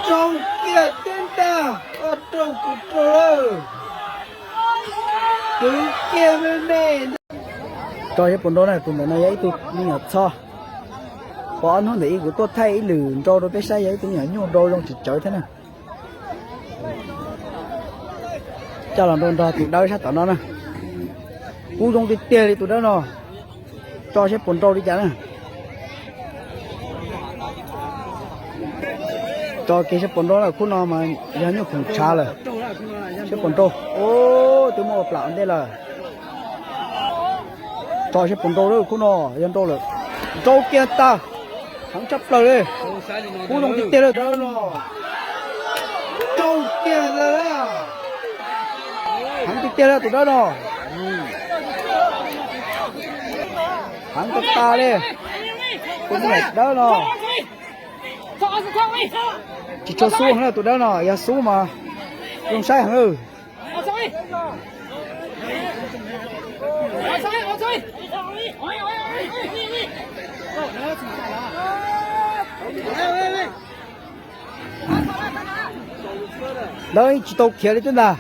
Raug kiag tib ntag, ob raug kuv raug lawm. Kwv kiag me me ntag. Tso seb puas nrau na, tus ntawm no yog ib tug me nyuam txho. Pom ob hnub ntawm ib kuv tuaj thaij ib lwm nrau rau peb saib, yog ib tug me nyuam nyuj nrau zoo tsis tsawv thiab na. Coj los nrau nrog tus dawb sab tom no na. Kub zoo tiag tiag li tus dawb no. Tso seb puas nrau li cas na. Tso kiag seb puas nrau lawm, khub no mas yog nyuj khoom tshav lawm. Seb puas nrau. Twb muab ua plam ua ntej lawm. Tso seb puas nrau lawm, khub no yog nrau lawm. Nrau kiag tag. Heev tshaj plaws li. Kub zoo tiag tiag li tus dawb no. Nrau kiag lawm. Heev tiag tiag li tus dawb no. Heev tag tag li. Tus me nyuam dawb no. Tsis tshua xub heev na tus dawb no, yog xub mas zoo saib heev. Dawb tsis tau khiav li twb ntag.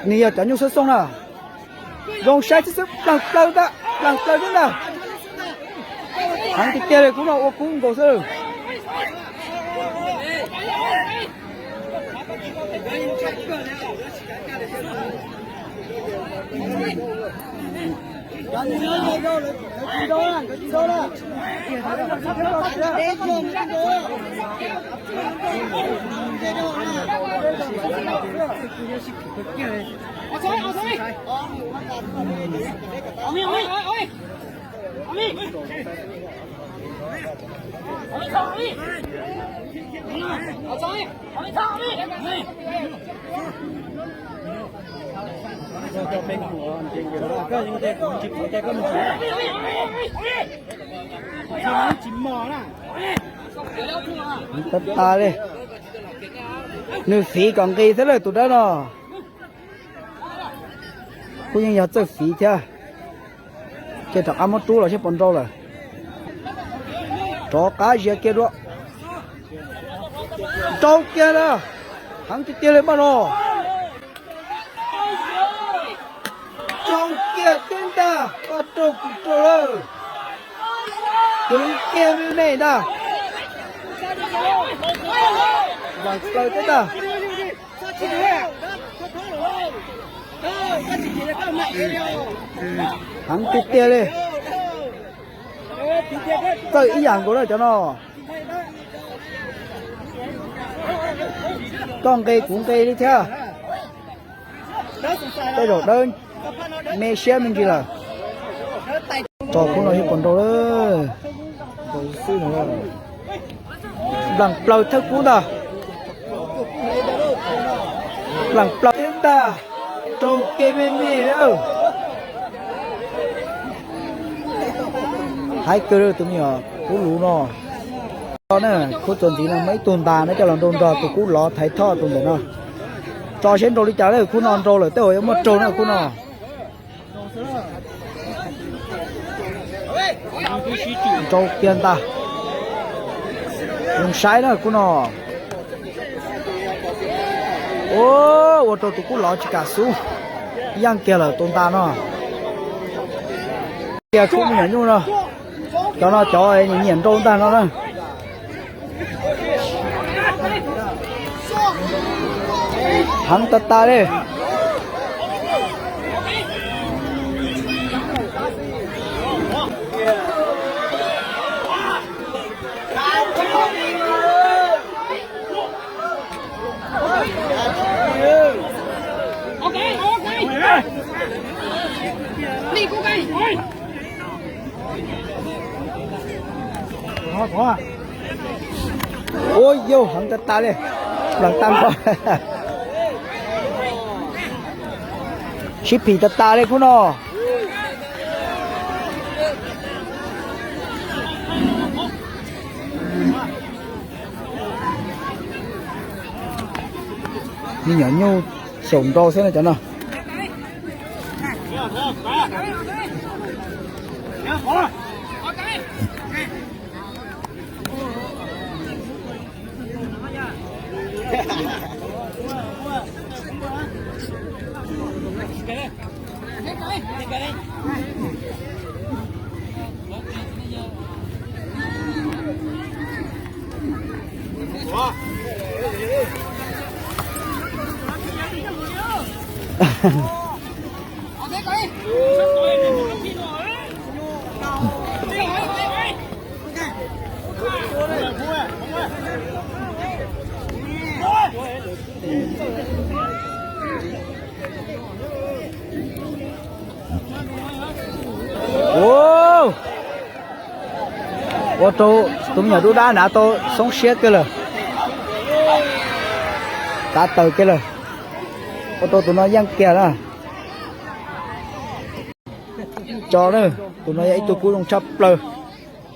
Nws yog cov nyuj xoob xoob na. Zoo saib xwb xwb, plaws plaws ntag, plaws plaws xwb ntag. Heev tiag tiag li, kub no ua kub nkaus xwb. Tag tag li. Nws fiv kom nqis thiab lawm tus dawb no. Kuj yeej yog txawj fiv thiab. Ces rov qab muab rub los seb puas nrau lawm. Rov qab zias kiag dua. Nrau kiag na. Heev tiag tiag li npaj no. Nrau kiag tib ntag, ob raug kuv raug lawm. Kwv kiag me me ntag. Nplaws plaws tib ntag. Heev tiag tiag li. Txawj ib yam nkaus na cov no. Koj nqe kuv nqe li thiab. Tej zaum dawb me siab me ntsis lawm. Tso kub no seb puas nrau lawm. Nplaws plaws thawj kub ntag. Nplaws plaws tib ntag. Raug kev me me lawm. Haib kawg tus me nyuam kub luv no. Khub txuas ntxiv no muaj ib tug ntas no coj los nrau nrog tus kub lov thaiv thoj tus ntawm no. Tso seb nrau li cas lawm, khub no nrau lawm tej zaum yuav muaj raug na khub no. Nrau kiag ntag. Zoo saib na khub no. Ua rau tus kub lov tsis kam xub, yeej kiag lawm tus ntas no. Kiag khub me nyuam nyuj no, cov no cov nyiam nyiam nrau ntag no na. Heev tas tas li. Ua yau heev tas tas li, plaws tag nrho. Sib phim tas tas li khub no. Me nyuam nyuj xyaum nrau xwb no cov no. Ua rau tus me nyuam dub dab nrad tau xoob siab kiag lawm, tav taws kiag lawm. Ua rau tus no yeej kiag na. Tso na, tus no yog ib tug kub zoo tshaj plaws.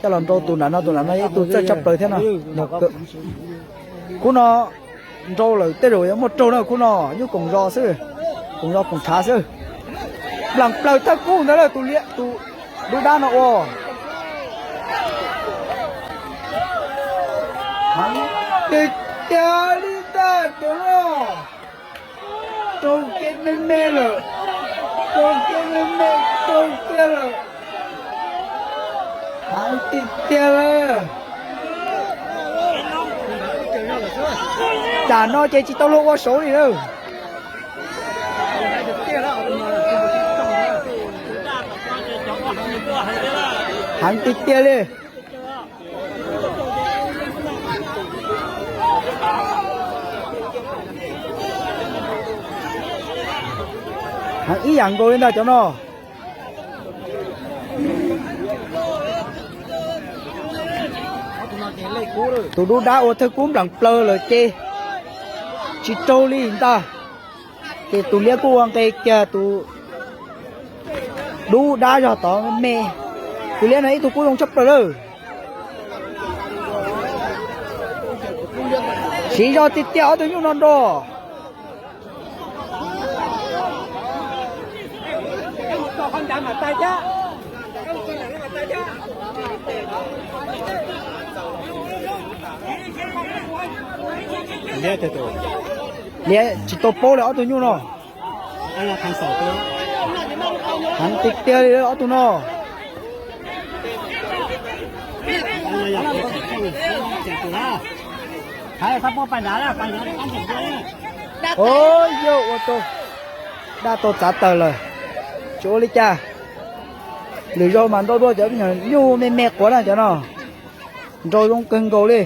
Coj los nrau tus nram no, tus nram no yog ib tug txawj tshaj plaws thiab no. Kub no nrau lawm tej zaum yuav muaj raug na, kub no nyuj koom zos xwb, koom zos koom tshav xwb. Nplam plaws thawj kub ntawd lawm, tus liab tus dub dab no ua. Tiag tiag li ntag cov no. Raug kiag me me lawm, raug kiag me me, raug kiag lawm. Heev tiag tiag lawm. Tam no ces tsis tau luag ua saud li lawm. Heev tiag tiag li. Heev ib yam nkaus li ntag cov no. Tus dub dab ua thawj kub nplam plaws lawm ces tsis raug li ntag. Ces tus liab kuj ua nqe kiag tus dub dab zog tod me. Tus liab no ib tug kub zoo tshaj plaws lawm. Siv zog tiag tiag ob tug nyuj no nrau. Liab tsis tau paub li ob tug nyuj no. Heev tiag tiag li ob tug no. Ov, yog ua rau dab tau txav taws lawm. Tsis ua li cas. Lwm zaug mas nrau dua cov me nyuam nyuj me me quav na cov no. Nrau zoo kawg nkaus li.